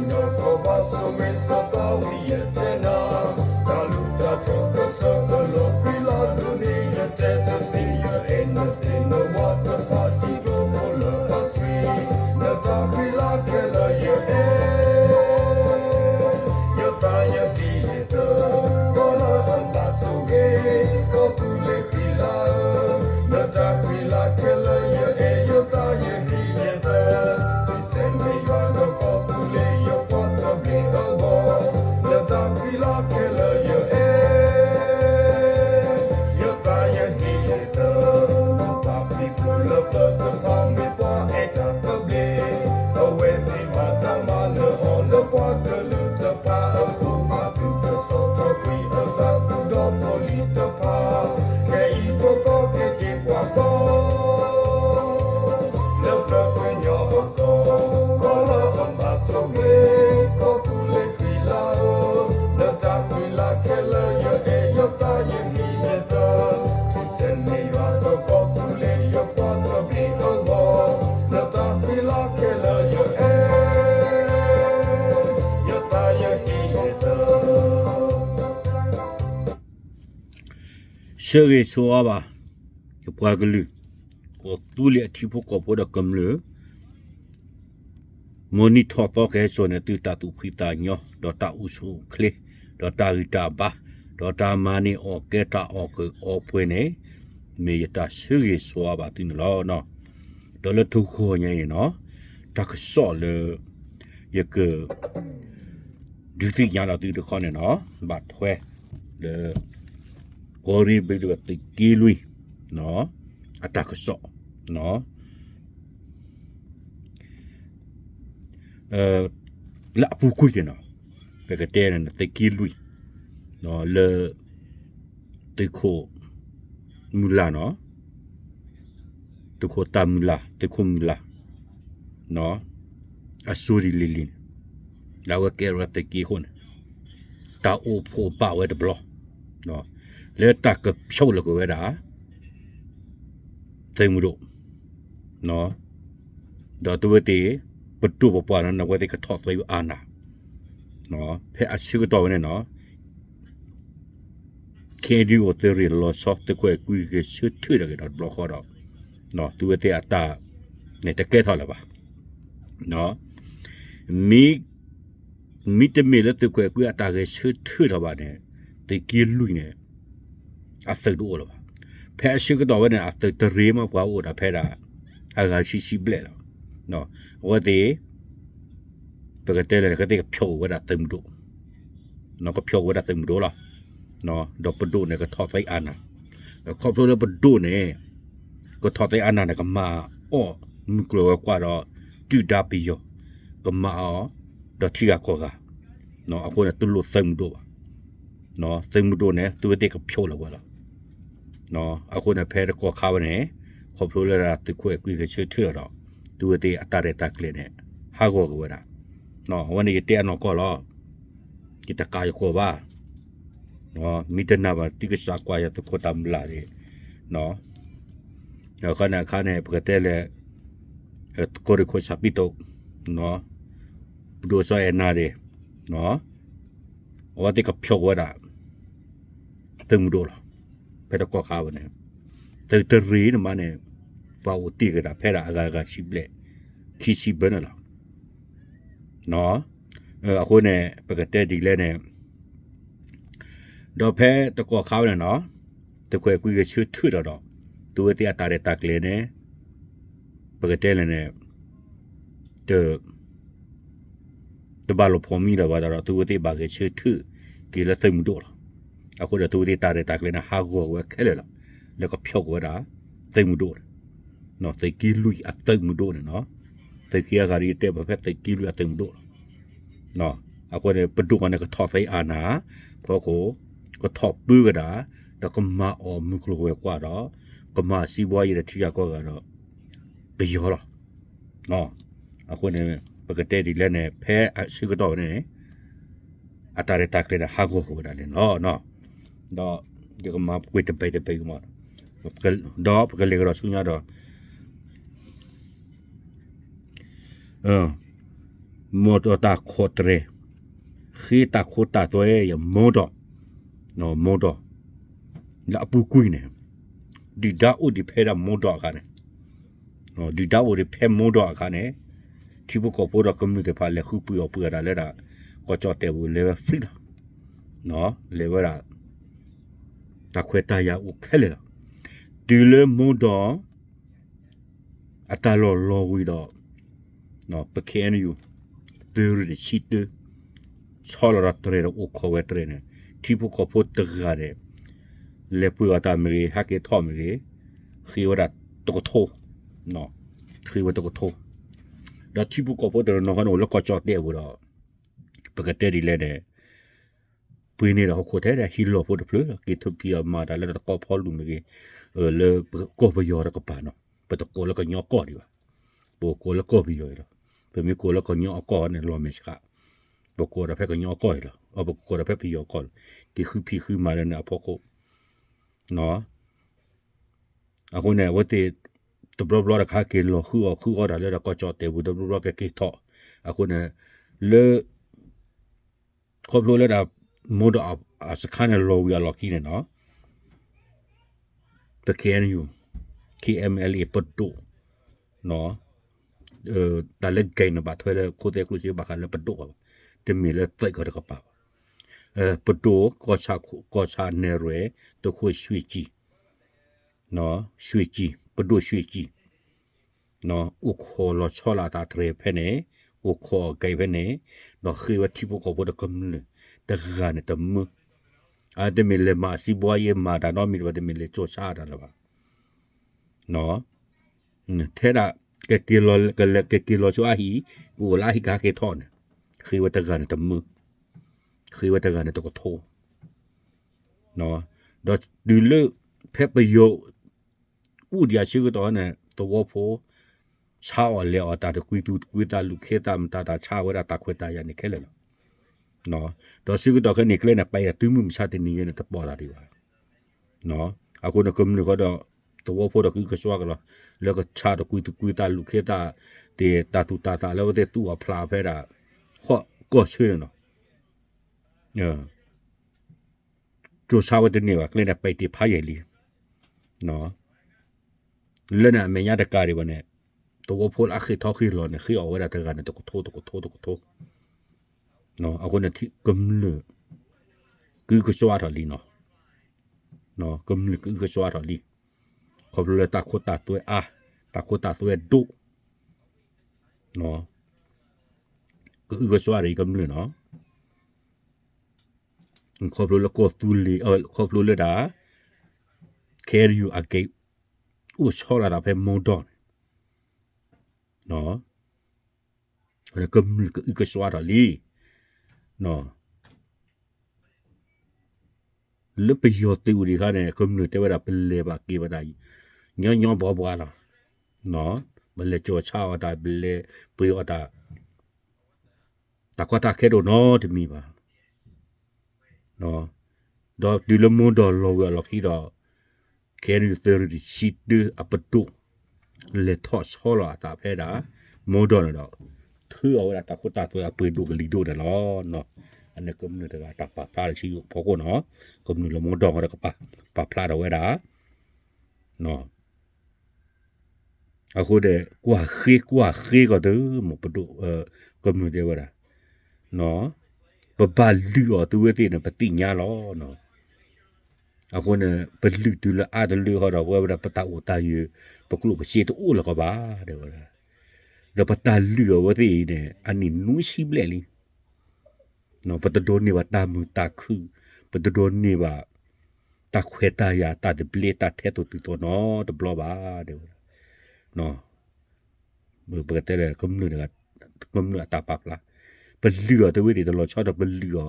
နကဘၣ်ဆိၣ်ဂ့ၤစီၤဒၤဝံးယတဲနၤ, တၢ်လုၢ်တၢ်ပှ့ၤကစၢၢ်အလီၢ် ဃံလၤဒိၣ်န့ၢ်ယတဲတသ့ယအဲၣ်နသ့ၣ်နဝၤတဖၣ် ထံကျိဖိလၢအသွံၣ်, နတၢ်ဃံလၤခဲလၢာ်ယအဲၣ် ယသးယဟ့ၣ်ယသၢ, ကီၢ်လၢအဘၣ်ဆိၣ်ဂ့ၤ, ကီၢ်သူလ့ၤဃံလၤဧၢ, နတၢ်ဃံလၤခဲလၢာ်ယအဲၣ် ယသးယဟ့ၣ်ယသၢ, ထံဆဲးန့ၢ်ယွၤဒီးကီၢ်သူလ့ၤယပှၤသဘျ့အဂီၢ်, နတၢ်ဃံလၤခဲလၢာ်ယအဲၣ် ယသးယဟ့ၣ်ယသၢ, ပှၤဖံးဖိလၢပျၢၤတဖၣ်မ့ၢ်ပှၤအဲၣ်တၢ်သဘျ့, အဝဲသ့ၣ်ဘၣ်တၢ်မၤနၢၤအီၤလၢပှၤကလုာ်တဖၣ်အပူၤ ဘၣ်သူၣ်ကစီၣ်ထီၣ်ကွံာ်အသးသူၣ်ဒီးဖိလံၤတဖၣ်, ခဲအံၤပကီၢ်က့ၤက့ၤပှၤကီၢ် လၢပှၤကညီအကီၢ်, ကီၢ်လၢအဘၣ်ဆိၣ်ဂ့ၤ, ကီၢ်သူလ့ၤဃံလၤဧၢ, နတၢ်ဃံလၤခဲလၢာ်ယအဲၣ် ယသးယဟ့ၣ်ယသၢ, ထံဆဲးန့ၢ်ယွၤဒီးကီၢ်သူလ့ၤယပှၤသဘျ့အဂီၢ်, နတၢ်ဃံလၤခဲလၢာ်ယအဲၣ် ယသးယဟ့ၣ်ယသၢ ဆၢဂ့ၤဆၢဝါဘၣ် ယပှၤကလုာ်, ကီၢ်သူလ့ၤအထံဖိကီၢ်ဖိဒီးကမျၢၢ်, မ်နံၣ်ထီၣ်သီကဟဲစိာ်န့ၢ်သုတၢ်သူၣ်ဖှံသးညီ, ဒီးတၢ်အိၣ်ဆူၣ်အိၣ်ချ့, ဒီးတၢ်ဂံၢ်တၢ်ဘါ, ဒီးတၢ်မၤန့ၢ်အီၣ်ကဲတၢ်အီၣ်ကၢအီပှဲၤန့ၣ်, မ့ၢ်ယတၢ်ဆၢဂ့ၤဆၢဝါဘၣ်သုန့ၣ်လီၤ. ဒီးလၢတဂီၤညါအံၤန့ၣ်နီၤ, တၢ်ကစီၣ်လၢ ယက ဒုးသ့ၣ်ညါဒီးသုတခီန့ၣ်နီၤ, ဘၣ်ထွဲ လၢ ကီၢ်ရ့ၣ်ဘ့ၣ်ဒီးသုးက့လွံၢ် အတၢ်ကစီၣ် လၢအပူၤကွံာ်န့ၣ်နီၤ, ပကတဲန့ၣ် သုးက့လွံၢ် လၢ သုးခိၣ်မုၢ်လၢ်နီၤ, သုးခိၣ်တၢ်မုၢ်လၢ် သုးခိၣ်မုၢ်လၢ် အစိၤဒ်လံၤလံၤန့ၣ်, လၢအဝဲကဲဝဲသုးက့အဃိန့ၣ်, တၢ်အိၣ်ဖှိၣ်ဘၣ်ဝဲတဘျီ, လၢတၢ်ကဖျိးလီၤက့ၤဝဲဒၣ် သုးမုၢ်ဒိၣ် ဒီးသုဝဲသ့ၣ် ပဒိၣ်ပပှၢ်န့ၣ် အဝဲသ့ၣ်ကထီၣ်သဲအါနၢ်, ဖဲအဆၢကတီၢ်ဝဲန့ၣ်နီၤ, ခ့ဒုးအိၣ်သုးရ့ၣ်လီၤဆီ သုးခိၣ်အဲၣ်ကွံဂဲၤဆၢထၢၣ်တၢ်ဂ့ၤဒီးတဘျီဃီဒီး, သုဝဲသ့ၣ်အတၢ်န့ၣ်တကဲထီၣ်လၢၤဘၣ်. မ့ မ့တမ့ၢ်လၢသုးခိၣ်အဲၣ်ကွံအတၢ်ဂဲၤဆၢထၢၣ်ထီၣ်ဘၣ်န့ၣ်, သုးက့လွံၢ်န့ၣ် အသုးတအိၣ်လၢၤဘၣ်. ဖဲအဆၢကတီၢ်ဝဲန့ၣ် အသုးတရ့မး ပှၤအိၣ်ဒၣ်ဖဲဒၣ် အဂၤဆံဆံဘျဲၣ်လီၤ. အဝဲသ့ၣ် ပကတဲလဲၣ် ကသ့ၣ်ကဖျိးဝဲဒၣ်သုးမုၢ်ဒိၣ်, ကဖျိးဝဲဒၣ်သုးမုၢ်ဒိၣ်လီၤ. ဒီးပဒိၣ်န့ၣ်ကထီၣ်သဲအါနၢ်, ဒီးခီဖျိလၢပဒိၣ်န့ၣ် ကထီၣ်သဲအါနၢ်န့ၣ် ကမၤအီၣ်မုၢ်ကျိၤဝဲၤကွာ်ဒီး ဒုၣ်ဒါပယီၤ, ကမၤအီၤ ဒီးထံဂၤကီၢ်ဂၤ, အဃိန့ၣ် တလိၣ်သုးမုၢ်ဒိၣ်ဘၣ်. သုးမုၢ်ဒိၣ်န့ၣ် သုဝဲသ့ၣ်ကဖျိးလီၤဝဲလီၤ. အဃိန့ၣ် ဖဲတကီၢ်ခါဝဲန့ၣ် ခီဖျိလၢဒၣ်သုးခိၣ်အဲၣ်ကွံဂဲၤဆၢထၢၣ်ဒီး သုဝဲသ့ၣ်အတၢ်ရဲၣ်တၢ်ကျဲၤန့ၣ် ဟးဂီၤက့ၤဝဲဒၣ်. အဝဲန့ၣ်ယတဲအနီၢ်ကီၢ်လီၤ. ယတကးယကိာ်ဘၣ်. မ့ၢ်တနာ်ဘၣ် သုကစၢ်ကွၢ်ယၤသုးခိၣ်တၢ်မုၢ်လၢ်န့ၣ် အခါန့ၣ်အခါန့ၣ် ပကတဲလဲၣ် ကီၢ်ရ့ၣ်ခိၣ်ဆၣ်ပံတိၣ် ပဒိၣ်စီၤအဲၣ်နၤဒ့ၣ် အဝဲသ့ၣ်ကဖျိးဝဲဒၣ် သုးမုၢ်ဒိၣ်လီၤ. ဖဲတကီၢ်ခါဝဲန့ၣ် သုးတရ့န့ၣ်မးန့ၣ် ပှၤအိၣ်တ့ၢ်က့ၤဒၣ်ဖဲဒၣ်အဂၤဂၤဆံဘျဲၣ် ခံဆံဘျဲၣ်န့ၣ်လီၤ. အဃိန့ၣ် ပကတဲဒ်လဲၣ်န့ၣ် ဒီးဖဲတကီၢ်ခါဝဲန့ၣ်နီၤ သုးခိၣ်အဲၣ်ကွံဂဲၤဆၢထၢၣ်ထီၣ်ဒီး သုဝဲသ့ၣ်အတၢ်ရဲၣ်တၢ်ကျဲၤန့ၣ် ပကတဲလဲၣ်န့ၣ် တ တဘၣ်လိာ်ဖိးမံလၢၤဘၣ်ဒီး သုဝဲသ့ၣ်ဘၣ်ဂဲၤဆၢထၢၣ်က့ၤလၢသုးမုၢ်ဒိၣ်လီၤ. အဃိဒီး သုဝဲသ့ၣ်တၢ်ရဲၣ်တၢ်ကျဲၤန့ၣ် ဟးဂီၤဝဲခဲလၢာ်လီၤ. လၢကဖျိးက့ၤဝဲဒၣ် သုးမုၢ်ဒိၣ်န့ၣ် သုးက့လွံၢ်အသုးမုၢ်ဒိၣ်န့ၣ်နီၤ. သုးက့အဂၤဒီးယတဲဘၣ်ဖဲသုးက့လွံၢ်အသုးမုၢ်ဒိၣ်လီၤ. အဃိန့ၣ် ပဒိၣ်အီၤန့ၣ် ကထီၣ်သဲအါနၢ် ဖီခိၣ် ကထီၣ်ပၢကဒၣ် ဒီးကမၤအီၣ်မုၢ်ကျိၤဝဲၤကွာ်ဒီး ကမၤစံးဘှါယံၤဒီးထံဂၤကီၢ်ဂၤဒီး ပယီၤလီၤ. အဃိန့ၣ် ပကတဲဒ်လဲၣ်န့ၣ် ဖဲအဆၢကတီၢ်ဝဲန့ၣ် အတၢ်ရဲၣ်တၢ်ကျဲၤန့ၣ် ဟးဂီၤက့ၤဝဲဒၣ်န့ၣ်လီၤ. ဒီးယကမၤပှဲၤတဘဲတဘဲမး ဒီးပကလဲၤကဒီးဆူညါဒီး မိၢ်ဒီးတၢ်ခိးတြဲၤ, ဃ့တၢ်ခိတၢ်သွဲယမိၢ်ဒီး, မိၢ်ဒီး, လၢအပူၤကွံာ်န့ၣ်, ဒုၣ်ဒါအိၣ်ဒံးဖဲဒၣ်မိၢ်ဒီးအခါန့ၣ်, ဒုၣ်ဒါအိၣ်ဒံးဖဲမိၢ်ဒီးအခါန့ၣ်, ထံဖိကီၢ်ဖိဒီးကမျၢၢ်သ့ၣ်တဖၣ်လဲၤဃုပှ့ၤအီၣ်ပှ့ၤအီၣ်တၢ်လၢဒၣ် ကီၢ်ကၠီၣ်တဲၣ်ပူၤ လဲၤဝဲ free လီၤ, လဲၤဝဲဒၣ် တၢ်ခွဲးတၢ်ယာ်အိၣ်ခဲလၢာ်လီၤ. တုၤလၢမိၢ်ဒီး အတၢ်လီၢ်လီၤဝံၤဒီး ပ KNU သုးရ့ၣ်တဆံတၢ ဆီလီၤဒီးတြဲၤဒီးအိၣ်ခိးဝဲတြဲၤန့ၣ်, ထံဖိကီၢ်ဖိတဂၤန့ၣ် လဲၤပှ့ၤအီၣ်တၢ်မ့ၢ်ဂ့ၤ ဟဲက့ၤထီၣ်မ့ၢ်ဂ့ၤ, ဃ့ဝဲဒၣ်တကထိ, ဃ့ဝဲတကထိ, ဒီးထံဖိကီၢ်ဖိတနီၤနီၤန့ၣ်အိၣ်လၢကီၢ်ကၠီၣ်တဲၣ်ပူၤဒီး ပကတဲဒ်လဲၣ်န့ၣ် ပှ့ၤန့ၢ်ဒီးဟီၣ်ခိၣ်ထဲဒၣ်ဟံးလီၢ်ဖိတဖျၢၣ်လီၤ, က့ၤထီၣ်ဖံးအီၣ်မၤတၢ်လၢတၢ်တကီဖီလူၤမ့ၢ်ဂ့ၤ, လၢကီၢ်ပယီၤတကပၤနီၤ, ပတကိးလၢကညီကီၢ်ဒံးဘၣ်, ပကိးလၢကီၢ်ပယီၤအံၤလီၤ. ပမ့ၢ်ကိးလၢကညီအကီၢ်န့ၣ် လီၤမဲာ်ဆှး, ပကိးဒီးဖဲကညီအကီၢ်အံၤလီၤ, အပကိးဒီးဖဲပယီၤကီၢ်လီၤ, က့ၤဃုဖံးဃုမၤလၢန့ၣ်အဖီခိၣ် အဃိန့ၣ် အဝဲသ့ၣ် တဘျီဘျီတခါက့ၤလီၤဃုအီၣ်ဃုအီတၢ်လၢဒၣ်ကီၢ်ကၠီၣ်တဲၣ်ပူၤ တဘျီဘျီကက့ၤထီၣ်, အဃိန့ၣ် လၢ ခီဖျိလၢဒၣ် မိၢ်ဒီးအစခါန့ၣ်လီၤဝံၤအလီၢ်ခံန့ၣ်နီၤ ပ KNU, KNLA ပဒိၣ်, တၢ်လၢ gang န့ၣ် ဘၣ်ထွဲလၢခိၣ်သဲးကျိၣ်စ့ဘၣ်ဃးလၢပဒိၣ်အီၤဘၣ်, တမ့ၢ်လၢသုးကီၢ်တကပၤဘၣ်. ပဒိၣ် ကီၢ်ဆၣ်နဲၣ်ရွဲၣ် သုးခိၣ် ရွှေကြည်, ရွှေကြည်, ပဒိၣ် ရွှေကြည် အိၣ်ခိးလီၤဆီလီၤအသးတြဲၤဖဲန့ၣ်, အိၣ်ခိးအီၣ် gang ဖဲန့ၣ်, ဒီးဃ့ဝဲထံဖိကီၢ်ဖိဒီးကမျၢၢ်တဂၤန့ၣ်တမုာ်, အတမ့ၢ်လဲၤမၤအစံးဘှါယဲမၤတၢ်နီတမံၤဘၣ်, တမ့ၢ်လဲၤကၠိၣ်ဆါတၢ်လၢၤဘၣ်. ထဲဒၣ် ကက့ၤလီၤ, ကလဲၤကက့ၤလီၤဆိအဟံၣ်, ကအိၣ်လၢအဟံၣ်ကဟဲက့ၤထီၣ်န့ၣ်, ဃ့ဝဲတဂၤန့ၣ်တမုာ်, ဃ့ဝဲတဂၤန့ၣ်တကထိ ဒီးတုၤလၢ ဖဲပယီၤ အိၣ်ဒံးအဆၢကတီၢ်န့ၣ် သဝီဖိ ဆါအီၣ်လဲၤအီၣ်တၢ်တကွံသူၣ်တကွံသး လူၤခ့သးမတၤတၢ် ဆါဝဲဒၣ်တၢ်ခွဲးတၢ်ယာ်န့ၣ်ခဲလၢာ်လီၤ. ဒီးဆၢကတီၢ်ခဲအံၤန့ၣ် ကျဲန့ၣ် ပာ်ယၤတုၤမုၢ်မဆါတနံၤညါန့ၣ် တပိာ်သးဒံးဘၣ်. အဃိန့ၣ် ကမျၢၢ်ဃီဒီး သဝီဖိဒီးကအုကစွါက့ၤလီၤ, လၢကဆါတကွံသူၣ်ကွံသး လူၤခ့သး တၢ်သူၣ်တၢ်သးလၢအဝဲသ့ၣ်သူၣ်အီၣ်ဖျးအီၣ်ဖဲဒၣ် ဟီၣ်ကီၢ်ဆၢန့ၣ်လီၤ. ကၠိၣ်ဆါဝဲတန့ၢ်ဘၣ်, ကျဲန့ၣ် ပာ်တ့ၢ်ဖးယံာ်လံ. လၢန့ၣ်အမဲာ်ညါတကးဒံးဘၣ်န့ၣ် သဝီဖိလၢအဃ့ၢ်ထီၣ်ဃ့ၢ်လီၤန့ၣ် ဃ့အီၣ်ဝဲဒၣ်တဂၤန့ၣ် တကထိ တကထိ တကထိ. အဃိန့ၣ် ကမျၢၢ် ကအုကစွါထီၣ်လံနီၤ, ကမျၢၢ်ကအုကစွါထီၣ်လံ, ခီဖျိလၢတၢ်ခိတၢ်သွဲအါ, တၢ်ခိတၢ်သွဲဒိၣ်, ကအုကစွါဒီးကမျၢၢ်နီၤ. ခီဖျိလၢကီၢ်သူလ့ၤ, ခီဖျိလၢဒၣ် KNU အကဲ အိၣ်ဆီလီၤတၢ်ဖဲမိၢ်ဒီးန့ၣ်, ကမျၢၢ်ကအုကစွါထီၣ်လံ. လၢပယီၤသုးအိၣ်ဒံးအခါန့ၣ် ကမျၢၢ်တဲဝဲဒၣ် ပလဲၤဘၣ်က့ၤဘၣ်တၢ် ညီညီဘှီဘှီလီၤ. ပလဲၤကၠိၣ်ဆါအီၣ်တၢ် ပလဲၤပှ့ၤအီၣ်တၢ် တၢ်ကီတၢ်ခဲတအိၣ်နီတမံၤဘၣ်. ဒီးတုၤလၢမိၢ်ဒီးလီၤဝံၤအလီၢ်ခံဒီး KNU သုးရ့ၣ်တဆံတၢအပဒိၣ် လဲၤထီၣ်ဆီလီၤအသးဖဲဒၣ် မိၢ်ဒီးန့ၣ်ဒီး ထုးအီၣ်ဝဲဒၣ်တၢ်ခိတၢ်သွဲအပှ့ၤဒိၣ်ကလံၤဒိၣ်န့ၣ်လီၤ. အန့ၣ်ကမျၢၢ်တဂၤတၢ်ပာ်ဖျါလၢဆံဖီခိၣ်နီၤ, ကမျၢၢ်လၢမိၢ်ဒီးဒီးကပာ်ဖျါထီၣ်ဝဲဒၣ် အဃိဒီး ကွၢ်ဃ့ကွၢ်ဃ့ကီးတမ့ၢ်ပဒိၣ် ကမျၢၢ်တဲဝဲဒၣ် ပဘၣ်လုၢ်အီၤသုဝဲသ့ၣ်န့ၣ် ပသ့ၣ်ညါလီၤ. အဃိန့ၣ် ပလုၢ်တုၤလၢအါတလၢဃီဒီး ပဝဲဒၣ်ပတၢ်အိၣ်တၢ်ယၢၤ ပကျိၣ်ပစ့တအိၣ်လၢၤကီးဘၣ် တဲဝဲဒၣ်. ဒီးပတၢ်လုၢ်အီၤဝဲသ့ၣ်အံၤန့ၣ် အနံၣ်နွံဆံဘျဲၣ်လံ. ပတဒိးန့ၢ်ဘၣ်တၢ်မုာ်တၢ်ခုၣ်, ပတဒိးန့ၢ်ဘၣ် တၢ်ခွဲးတၢ်ယာ် တၢ်သဘျ့ တၢ်ထဲသိးတုၤသိးနီတဘျီဘၣ် တဲဝဲဒၣ်. ပကတဲလၢ ကမျၢၢ်အတၢ်ပာ်ဖျါ, ပလုၢ်အီၤတဝဲသ့ၣ်တလီၤဆီဒီးပလုၢ်အီၤ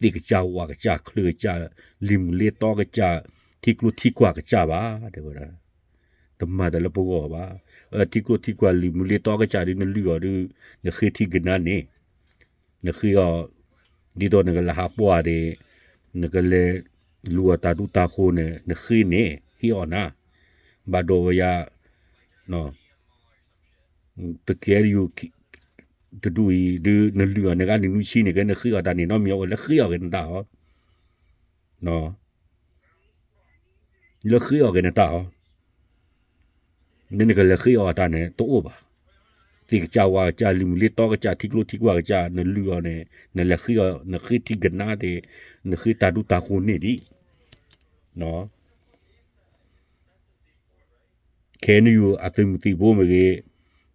သ့ၣ်ကစၢ်ဝၣ်ကစၢ်ချၢကစၢ် လံာ်မုၢ်လ့သီကစၢ် ထံကျိထံကွၢ်ကစၢ်ဘၣ် တဲဝဲဒၣ်. တမၤတၢ်လၢပဂီၢ်ဘၣ်. ထံကျိထံကွၢ်လံာ်မုၢ်လ့သီကစၢ်ဒ်နလုၢ်အီၤဒီး နဃ့ထံကနါန့ၣ် နဃ့အီၤ ဒ်သိးနကလဲၤဟးပှၢ်န့ၣ် နကလဲၤလူၤအီၤတၢ်ဒူတၢ်ဃိၤန့ၣ် နဃ့န့ၣ် ဟ့ၣ်အီၤနၤ ဘၣ်ဒိဝဲယၤ ပကဲယူၤ တဒူၣ်အံၤဒုး နလုၢ်အီၤန့ၣ် ကနံၣ်နွံဆံန့ၣ် ကဲနဃ့အီၤတၢ်န့ၣ်နီတမံၤ အဝဲလဲၤဃ့အီၤက့ၤနတၢ်အီၤ, လၢဃ့အီၤက့ၤနတၢ်အီၤ, နနကလဲၤဃ့အီၤတၢ်န့ၣ် တအိၣ်ဘၣ်. သ့ၣ်ကစၢ်ဝါကစၢ် လံၤမုၢ်လ့တီကစၢ် ထံကျိထံကွၢ်ကစၢ် နလုၢ်အီၤန့ၣ် နလဲၤဃ့အီၤ နဃ့ထံကနါသ့ၣ် နဃ့တၢ်ဒူတၢ်ဃိၤန့ၣ်ဒံး ခဲအံၤနယူၤအသုးမုၢ်သံၣ်ဘိမ့ၢ်ဂ့ၤ,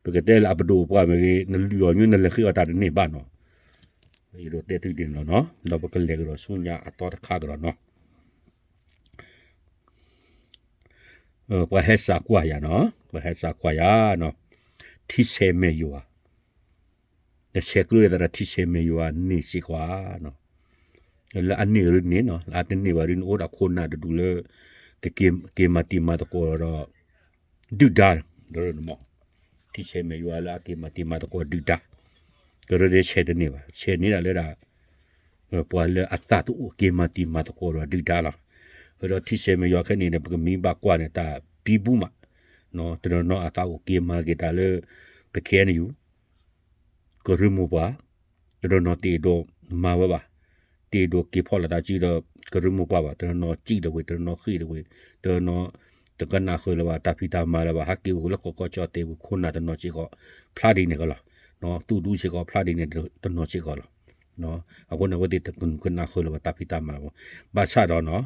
ပကတဲလၢအပဒိၣ်ပှၢ်မ့ၢ်ဂ့ၤ, နလုၢ်အီၤညိ နလဲၤဃ့အီၤတၢ်တန့ၢ်ဘၣ်နီၤ. ယဒိးတဲသုဒ်န့ၣ်လီၤနီၤ, ဒီးပကလဲၤကဒီးဆူညါအသီတခါကဒီးနီၤ. ပှၤဟဲစးကွၢ်ယၤနီၤ, ပှၤဟဲစးကွၢ်ယၤနီၤ, ထံဆဲးမဲာ်ယွၤ, နဆဲးကျိးသရၣ်ထံဆဲးမဲာ်ယွၤန့ၣ်စ့ၢ်ကီးဧါနီၤ. လၢအန့ၢ်ရ့န့ၣ်နီၤ, လၢအတန့ၢ်ဘၣ်ရ့န့ၣ် အိၣ်ဒီးခိၣ်နၢ်တဒူၣ်လၢ ကက့ၤမၤတံၤမၤသကိးဒီး ဒုၣ်ဒါ, ထံဆဲးမဲာ်ယွၤလၢအက့ၤမၤတံၤမၤသကိးဒုၣ်ဒါ, ကရၢဒဲးဆဲးတန့ၢ်ဘၣ်, ဆဲးန့ၢ်ဒၣ်လၢဒၣ် ပှၤလၢအသးတအိၣ်က့ၤမၤတံၤမၤသကိးဒီးဒုၣ်ဒါလီၤ. ဒီးထံဆဲးမဲာ်ယွၤခဲအံၤန့ၣ် ပကမ့ၢ်ဘၣ်ကွၢ်န့ၣ် တၢ်ဘံဘူမး, တနီၤနီၤအသးအိၣ်က့ၤမၤက့ၤတၢ်လၢ ပ ခ့ၣ်အဲၣ်ယူၣ် ကရၢမိၢ်ပှၢ်, တနီၤနီၤတအဲၣ်ဒိးမၤဝဲဘၣ်, တအဲၣ်ဒိးက့ၤဖီၣ်လိာ်သးစုဒီးကရၢမိၢ်ပှၢ်ဘၣ်, တနီၤနီၤစံၣ်ဒီးဝဲ, တနီၤနီၤဃ့ၢ်ဒီးဝဲ, တနီၤနီၤ တကနၣ်ဃုာ်လၢၤဘၣ်တၢ်ဖံးတၢ်မၤလၢၤဘၣ်, ဟဲက့ၤအိၣ်လၢကီၢ်ကီၢ်ကၠီၣ်တဲာ်ဝဲ ခိၣ်နၢ်တနီၤစ့ၢ်ကီး ဖျါဒ်န့ၣ်ကလီၤ, သူၣ်ဒူစ့ၢ်ကီးဖျါဒ်န့ၣ်တနီၤစ့ၢ်ကီးလီၤ. အဃိန့ၣ် အဝဲသ့ၣ်တကနၣ်ဃုာ်လၢၤဘၣ်တၢ်ဖံးတၢ်မၤလၢၤဘၣ်, ဘၣ်ဆၣ်ဒီးနီၤ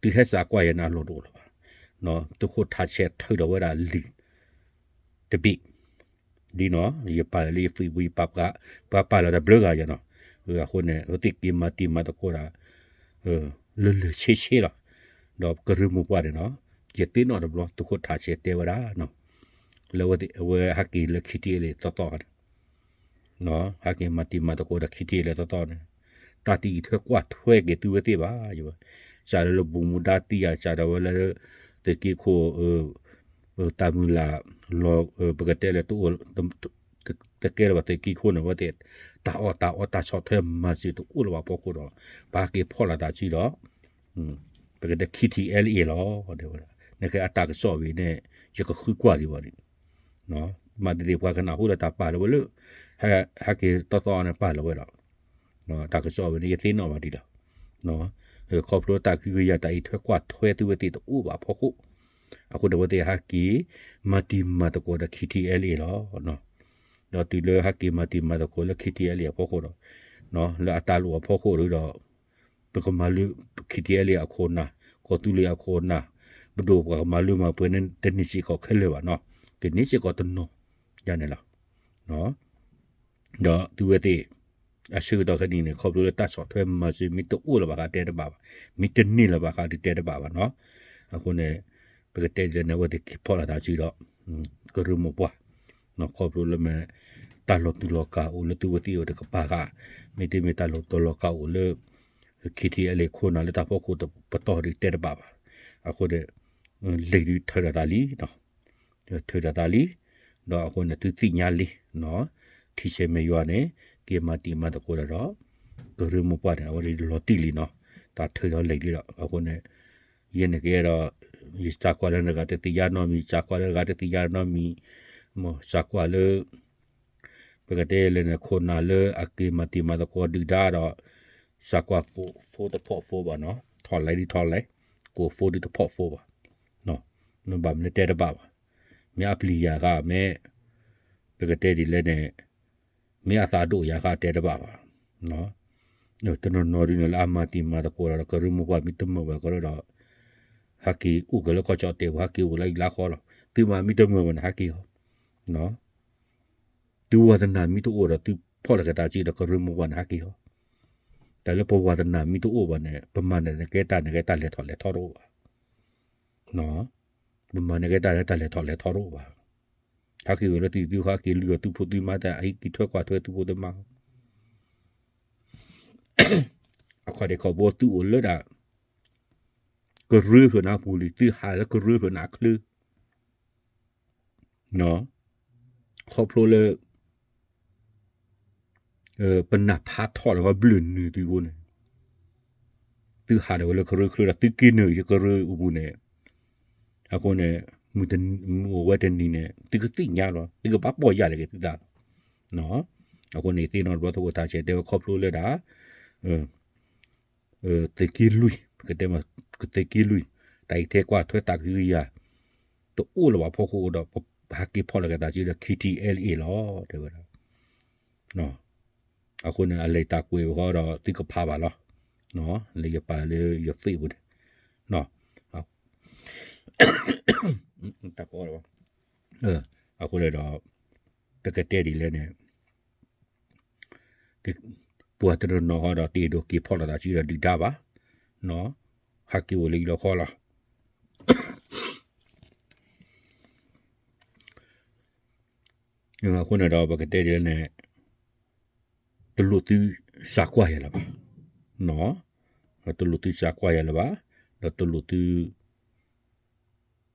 သုဟဲစးကွၢ်ယၤန့ၣ်အလီၢ်တအိၣ်လၢၤဘၣ်, သုးခိၣ်ထးဆဲးထုးထီၣ်ဝဲဒၣ်လံာ် တဘ့ၣ် ဒ်နီၤ, ယပာ်လၢယ Facebook ယပာ်ပှၤ, ပှၤပာ်လီၤတၢ်ဘျုးဂၤယၤနီၤ, အဃိန့ၣ် အဝဲသ့ၣ်က့ၤမၤတံၤမၤသကိးဒၣ် လၢလၢဆ့ဆ့လီၤ. ဒီးကရၢမိၢ်ပှၢ်န့ၣ်နီၤ, ယသ့ၣ်နီၣ်တဘျီ သုးခိၣ်ထးဆဲးတဲဝဲဒၣ်နီၤ, လၢအဝဲဟဲက့ၤလၢ ခ့ထံအဲလ့ သီသီန့ၣ်, ဟဲက့ၤမၤတံၤမၤသကိးဒီး ခ့ထံအဲလ့ သီသီန့ၣ်, တၢ်တအံးထွဲကွၢ်ထွဲက့ၤသုဝဲသ့ၣ်ဘၣ်, စးလၢလၢဘူၣ်မူဒါသံယၤ စးထီၣ်ဝဲလၢ သုးက့ခိၣ် တၢ်မုၢ်လၢ် လီၤ ပကတဲလၢတအိၣ် တကဲလၢၤဘၣ်သုးက့ခိၣ်န့ၣ် အဝဲသ့ၣ် တၢ်အီၣ်တၢ်အီတၢ်ဆီၣ်ထွဲမၤစၢၤတအိၣ်လၢၤဘၣ်အဖီခိၣ်ဒီး ပဟဲက့ၤဖီၣ်လိာ်သးစုဒီး ပကတဲ ခ့ထံအဲလ့ လီၤ. နကဲအတၢ်ကစီၣ်ဝဲန့ၣ် ယကဃုကွၢ်ဒံးဘၣ်န့ၣ် မၤသ့ၣ်သ့ၣ်ပှၤကနၢ်ဟူဒီးတၢ်ပာ်လီၤဝဲလၢ ဟဲက့ၤသီသီန့ၣ်ပာ်လီၤဝဲဒီး တၢ်ကစီၣ်ဝဲန့ၣ် ယသ့ၣ်နီၣ်ဘၣ်ဒံးလီၤ. ခီဖျိတၢ်ကဟုကယာ်တၢ်အံးထွဲကွၢ်ထွဲသုဝဲသ့ၣ်တအိၣ်ဘၣ်အဖီခိၣ်, အဃိန့ၣ် အဝဲသ့ၣ်ဟဲက့ၤ မၤတံၤမၤသကိးဒီး ခ့ထံအဲလ့ လီၤ. ဒီးတုၤလၢဟဲက့ၤမၤတံၤမၤသကိးလၢ ခ့ထံအဲလ့ အဖီခိၣ်ဒီး လၢအတၢ်လိၣ်အဖီခိၣ်ဒီး ပကမၤလၢ ခ့ထံအဲလ့ အခိၣ်နၢ်, ကီၢ်သူလ့ၤအခိၣ်နၢ်, ပဒိၣ်ပှၤကမၤလၢမၤပှဲၤန့ၣ် တန့ၢ်စ့ၢ်ကီးခဲလၢာ်ဘၣ်နီၤ, ကန့ၢ်စ့ၢ်ကီးတနီၤ ယၤန့ၣ်လီၤ. ဒီးသုဝဲသ့ၣ် အဆၢကတီၢ်ခဲအံၤန့ၣ် ခီဖျိလၢတၢ်ဆီၣ်ထွဲမၤစၢၤ မ့ၢ်တအိၣ်လၢၤဘၣ်ဃးတဲတဘၣ်ဘၣ်, မ့ၢ်တန့ၢ်လၢၤဘၣ်ဃးဒုးတဲတဘၣ်ဘၣ်နီၤ. အဃိန့ၣ် ပကတဲဒ်လဲၣ်န့ၣ် အဝဲသ့ၣ်က့ၤဖီၣ်လိာ်သးစုဒီး ကရၢမိၢ်ပှၢ် ခီဖျိလၢမ့ၢ် တၢ်လီၤတူာ်လီၤကာ်အိၣ်လၢသုဝဲသ့ၣ်အိၣ်တကပၤဃၣ်, မ့တမ့ၢ်တၢ်လီၤတူာ်လီၤကာ်အိၣ်လၢ ခ့ထံအဲလ့ ခိၣ်နၢ်လၢတၢ်ဖီခိၣ်ပတီၢ်ဒုးတဲတဘၣ်ဘၣ်. အဃိန့ၣ် လံာ်ဒုးထုးထီၣ်သးလံ ထုးထီၣ်သးလံ, ဒီးအဃိန့ၣ် သုသ့ၣ်ညါလံ, ထံဆဲးမဲာ်ယွၤန့ၣ် က့ၤမၤတံၤမၤသကိးဒီး ကရၢမိၢ်ပှၢ်န့ၣ် အဝဲဒၣ်လီၤတံၢ်လံနီၤ, တၢ်ထုးထီၣ်လံာ်လံဒီး အဃိန့ၣ် ယဲန့ၣ်ကအဲၣ်ဒိး ယစးကွၢ်လၢနဂၤတသ့ၣ်ညါနီတမံၤ, စးကွၢ်လၢဂၤတသ့ၣ်ညါနီတမံၤ, မ်စးကွၢ်လၢ ပကတဲလဲၣ်န့ၣ် ခိၣ်နၢ်လၢအက့ၤမၤတံၤမၤသကိးဒုၣ်ဒါဒီး စးကွၢ်ကိးဖိတဖီၣ်ဖိဘၣ်နီၤ, ထီၣ်လဲဒ်ထီၣ်လဲ, ကိးဖိဒ်တဖီၣ်ဖိဘၣ်, မ့ၢ်ဘၣ်မနုၤတဲတဘၣ်ဘၣ်, မ့ၢ်အပျံၤယၤဃာ်မ့ၢ် ပကတဲဒ်လဲၣ်န့ၣ် မ့ၢ်အသးဒိၣ်ယၤဃာ်တဲတဘၣ်ဘၣ်, တနီၤနီၤဒ်န့ၣ်လၢအမၤတံၤမၤသကိးဒီး ကရၢမိၢ်ပှၢ်မ့ၢ်တမုာ်ဝဲကရၢဒီး ဟဲက့ၤအိၣ်က့ၤလၢကီၢ်ကၠီၣ်တဲာ်ဝဲ ဟဲက့ၤအိၣ်လၢအံၤလၢဃီလီၤ, သုမၤမ့ၢ်တမုာ်ဝဲန့ၣ် ဟဲက့ၤအီၤ သုဝါသနာမ့ၢ်တအိၣ်ဒီး သုဖီၣ်လိာ်က့ၤတၢ်စုဒီး ကရၢမိၢ်ပှၢ်န့ၣ် ဟဲက့ၤအီၤ, တၢ်လၢပဝါသနာမ့ၢ်တအိၣ်ဘၣ်န့ၣ် ပမၤန့ၣ် နကဲတၢ် နကဲတၢ်လဲၤထီၣ်လဲၤထီတအိၣ်ဘၣ်, ပမၤန့ၣ်ကဲတၢ်လၢတၢ်လဲၤထီၣ်လဲၤထီတအိၣ်ဘၣ်, ဟဲက့ၤဝဲလၢသုသံၣ်သုခီ ဟဲက့ၤလုၢ်အီၤသုဖိသုမါ တၢ်အံးက့ၤထွဲကွၢ်ထွဲသုဖိသုမါ အခီၣ်ဒ့ခီၣ်ဘိသုအိၣ်လၢဒၣ် ကရၢဖျၢၣ်န့ၣ်အပူၤလံ, သုဟးလၢကရၢဖျၢၣ်န့ၣ်အချၢ, ခီဖျိလၢ ပနၢ်ဖးထီၣ်လၢကဘျုးနုာ်သုအဃိန့ၣ်, သုဟးဒၣ်ဝဲလၢကရၢချၢဒီး သုက့ၤနုာ်ကရၢအပူၤန့ၣ်, အဃိန့ၣ် မုၢ်အိၣ်ဝဲတနံၤန့ၣ် သုကသ့ၣ်ညါလီၤ, သုကဘၣ်ပီၢ်ယၢ်လီၤက့ၤသုသးလီၤ, အဃိန့ၣ်သ့ၣ်နီၣ်တဘျီသကိးတၢ်ဆဲးတဲဝဲခီဖျိလၢဒၣ် သုးက့လွံၢ် ပကတဲမ့ၢ် သုးက့လွံၢ် တၢ်အံးထဲကွၢ်ထွဲတၢ်ကဟုကယာ် တအိၣ်လၢၤဘၣ်ဖီခိၣ်ဒီး ပဟးက့ၤဖီၣ်လီၤက့ၤတၢ်စုဒီး K T L A လီၤ တဲဝဲဒၣ်. အဃိန့ၣ် အလဲၤတၢ်ကွဲးဝဲဃီဒီးသုကဖးဘၣ်လီၤ. လၢယပာ်လၢယ Facebook ပူၤန့ၣ် တၢ်ကီ အဃိန့ၣ်ဒီး ပကတဲဒ်လဲၣ်န့ၣ် ပှၤတနီၤနီၤဃီဒီး တအဲၣ်ဒိးက့ၤဖီၣ်လိာ်သးစုဒီးဒုၣ်ဒါဘၣ်, ဟးက့ၤအိၣ်လၢအံၤလီၤဃီလီၤ. အဃိန့ၣ်ဒီး ပကတဲဒ်လဲၣ်န့ၣ် တလိၣ်သုစးကွၢ်ယၤလၢၤဘၣ်, တလိၣ်သုစးကွၢ်ယၤလၢၤဘၣ်, ဒီးတလိၣ်သု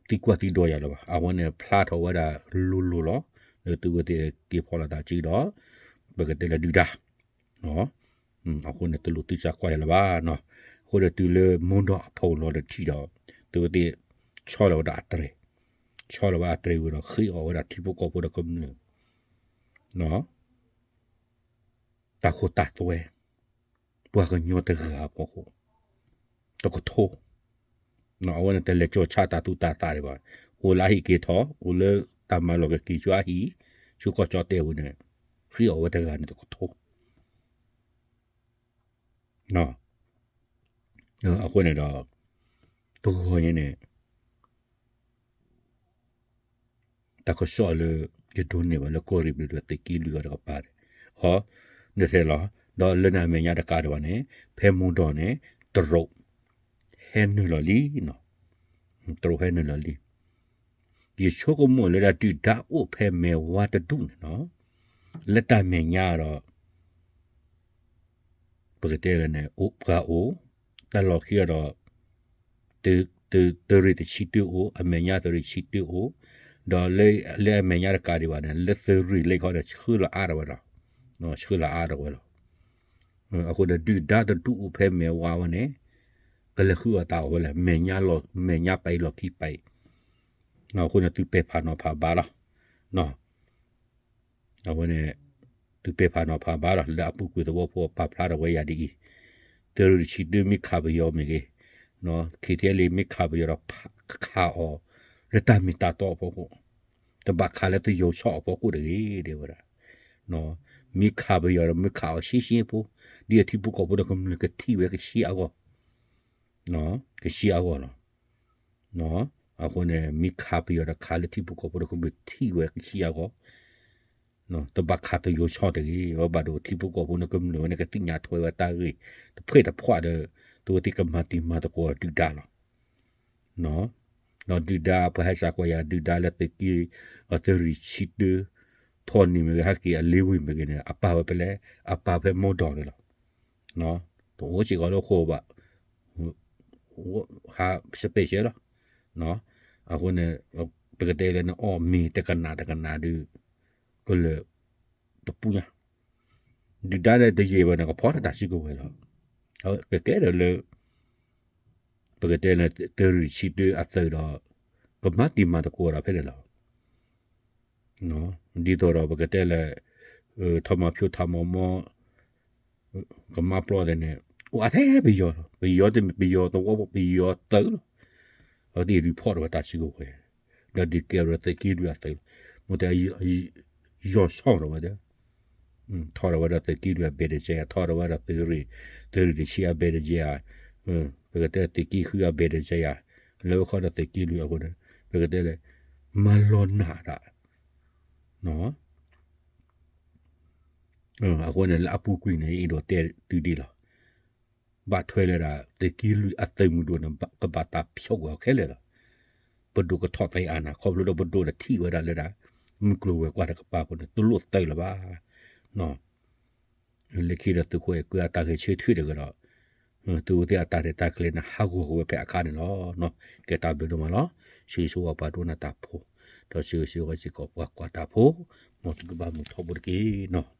သံကွၢ်သံဒိးယၤလၢၤဘၣ်. အဝဲန့ၣ်ဖျါထီၣ်ဝဲဒၣ်လိၤလိၤလီၤ. လၢသုဝဲသ့ၣ်က့ၤဖီၣ်လိာ်သးစုဒီး ပကတဲလၢဒုၣ်ဒါ, အဃိန့ၣ် တလိၣ်သုစးကွၢ်ယၤလၢၤဘၣ်နီၤ. အဃိဒီးတုၤလၢမိၢ်ဒီးအဖီလီၤတထံၣ်ဒီး သုဝဲသ့ၣ်ဆီလီၤဝဲဒၣ်အတြဲၤ, ဆီလီၤဝဲအတြဲၤဝံၤဒီး ဃ့အီၣ်ဝဲဒၣ်ထံဖိကီၢ်ဖိဒီးကမျၢၢ် တၢ်ခိၣ်တၢ်သွဲ ပှၤကညီတဂၤအဖီခိၣ် တကထိ, အဝဲန့ၣ်တလဲၤကၠီၤဆါတၢ်သူၣ်တၢ်သးဒံးဘၣ်, အိၣ်လၢအဟံၣ်က့ၤထီၣ် အိၣ်လၢတၢ်မၤလီၢ်ကက့ၤဆူအဟံၣ် ဆူကီၢ်ကၠီၣ်တဲၣ်ဝဲန့ၣ် ဃ့အီၣ်ဝဲတဂၤန့ၣ်တကထိ အဃိန့ၣ်ဒီး တဂီၤညါန့ၣ် တၢ်ကစီၣ်လၢ ယဒိးန့ၢ်ဘၣ်လၢကီၢ်ရ့ၣ်ဘျုးဒီးသုးက့လွံၢ်အီၤတကပၤန့ၣ် အီၤ နထဲလီၤ. ဒီးလၢန့ၣ်အမဲာ်ညါတကးဒံးဘၣ်န့ၣ် ဖဲမိၢ်ဒီးန့ၣ် တရူး ဟဲနုာ်လီၤလံနီၤ, တရူးဟဲနုာ်လီၤလံ. ယဆိကမိၣ်လၢဒၣ်ဒုၣ်ဒါအိၣ်ဖဲမဲာ်ဝါတဒူၣ်န့ၣ်နီၤ, လၢတၢ်မဲာ်ညါဒီး ပကတဲလၢန့ၣ် အိၣ်ပှၤအိၣ်, တၢ်လီၢ်ခံအီၤဒီး သုးရ့ၣ်တဆံတၢအိၣ်, အမဲာ်ညါသုးရ့ၣ်တဆံတၢအိၣ်, ဒီးလၢအမဲာ်ညါတကးဒံးဘၣ်န့ၣ် လၢသုးရ့ၣ်လၢခီန့ၣ် ဆှၢလီၤအါထီၣ်ဝဲလီၤ, ဆှၢလီၤအါထီၣ်ဝဲလီၤ. အဃိန့ၣ် ဒုၣ်ဒါတဒူၣ်အိၣ်ဖဲမဲာ်ဝါဝဲန့ၣ် ကလဲၤဃုအီၣ်တၢ်အီၣ်ဝဲလဲၣ်, မဲာ်ညါပၤအံၤလီၢ်ခံပၤအံၤ, အဃိန့ၣ် သုပဲာ်ဖးနီၤဖးဘါလီၤ. အဝဲန့ၣ် သုပဲာ်ဖးနီၤဖးဘါလီၤ. လၢအပူၤကွံာ်သဝီဖိပာ်ဖျါထီၣ်ဝဲယၤဒ်အံၤ, သုးရ့ၣ်တဆံတၢမ့ၢ်ခးပယီၤမ့ၢ်ဂ့ၤ, ခံထံလံမ့ၢ်ခးပယီၤဒီး ခးအီၤ လၢတၢ်မ့ၢ်တၢ်တီအဖီခိၣ်, တဘၣ်ခးလၢသယီၤဆီၣ်အဖီခိၣ်တဂ့ၤ တဲဝဲဒၣ်. မ့ၢ်ခးပယီၤဒီးမ့ၢ်ခးအီၤရှဲရှဲဖိ, ဒ်အထံဖိကီၢ်ဖိဒီးကမျၢၢ်ကထံၣ်ဝဲကဆှီအဂီၢ်, ကဆှီအဂီၢ်လီၤ. အဃိန့ၣ် မ့ၢ်ခးပယီၤဒီးခးလၢထံဖိကီၢ်ဖိဒီးကမျၢၢ်ထံၣ်ဝဲကဆှီအဂီၢ်, တဘၣ်ခးသယီၤဆီၣ်တဂ့ၤ, အဝဲဘၣ်ဒိးထံဖိကီၢ်ဖိန့ၣ်ကမျၢၢ်ဝဲန့ၣ် ကသ့ၣ်ညါထွဲဝဲတၢ်ဂ့ၢ်တဖှဲၣ်တဖှီၣ်ဒီး သုဝဲသ့ၣ်ကမၤတံၤမၤသကိးဒုၣ်ဒါလီၤ. ဒီးဒုၣ်ဒါပှၤဟဲစးကွၢ်ယၤဒုၣ်ဒါလၢသုးက့ သုးရ့ၣ်ဆံတၢ ဖီၣ်န့ၢ်မ့ၢ်ဂ့ၤ ဟဲက့ၤအလ့ဝ့ၢ်မ့ၢ်ဂ့ၤန့ၣ် အပာ်ဝဲဖဲလဲၣ်, အပာ်ဖဲမိၢ်ဒီးန့ၣ်လီၤ. တအိၣ်စ့ၢ်ကီးလၢဃိဘၣ် ဟး special လီၤ. အဃိန့ၣ် ပကတဲလၢနအီၣ်မ့ၤတကနၣ်တကနၣ်ဒုး ကလၢာ်တပူၤညါ, ဒုၣ်ဒါန့ၣ်တယံာ်ဘၣ်န့ၣ် ကဖီတၢ်စုကဝဲၤလီၤ. ကကဲထီၣ်လၢ ပကတဲလၢသုးရ့ၣ်ဆံတၢအသုးဒီး ကမၤတံၤမၤသကိးဒီးဖဲန့ၣ်လီၤ. ဒ်သိးဒီးပကတဲလၢ ထီမၤဖျိထီမၤမီ ကမၤပျီသ့ၣ်န့ၣ် အိၣ်အါထဲပယီၤလီၤ. ပယီၤတမ့ၢ်ပယီၤသဝီဖိ ပယီၤသုးလီၤ. အဝဲသ့ၣ် report ထီၣ်ဝဲတၢ်စုကဝဲၤ ဒီးဒုးကဲထီၣ်သုးက့လွံၢ်အသုးလီၤ. မ့ၢ်တဲ ယီၤဆီၣ်ထီၣ်ဝဲဒၣ် ထီၣ်ထီၣ်ဝဲဒၣ်သုးက့လွံၢ်အဘဲၣ်တကဲယၤ ထီၣ်ထီၣ်ဝဲဒၣ်သုးရ့ၣ် သုးရ့ၣ်တဆံအဘဲၣ်တကဲယၤ ပကတဲသုးက့ဃုအဘဲၣ်တကဲယၤ လၢဝဲခီဒီးသုးက့လွံၢ်အဃိန့ၣ် ပကတဲလၢ မၤလီၤနးဒၣ် အဃိန့ၣ်လၢအပူၤကွံာ်န့ၣ် အဲၣ်ဒိးတဲသုဒ်လီၤ. ဘၣ်ထွဲလၢဒၣ် သုးက့လွံၢ်အသုးမုၢ်ဒိၣ်န့ၣ် ကဘၣ်တၢ်ဖျိကွံာ်အီၤခဲလၢာ်လီၤ. ပဒိၣ်ကထီၣ်သဲအါနၤ ခီဖျိဒီးပဒိၣ်န့ၣ်ထံၣ်ဝဲဒၣ်လၢဒၣ် မုၢ်ကျိၤဝဲၤကွာ်တကပၤအဃိန့ၣ် တလိၣ်သုးလၢၤဘၣ်. လၢခံဒီးသုးခိၣ်အဲၣ်ကွံအတၢ်ဂဲၤဆၢထၢၣ်တဂ့ၤဒီး သုဝဲသ့ၣ်အတၢ်ရဲၣ်တၢ်ကျဲၤန့ၣ် ဟးဂီၤက့ၤဝဲဖဲအခါန့ၣ်လီၤ. ကဲတၢ်ဘျုးဒိၣ်မးလီၤ. ဆၢဂ့ၤဆၢဝါပှၤဒိကနၣ်တၢ်ဖိ ဒီးဆၢဂ့ၤဆၢဝါစ့ၢ်ကီးပှၤကွၢ်တၢ်ဖိ မ်သုကဘၣ်မုာ်ထီဘိတက့ၢ်နီၤ.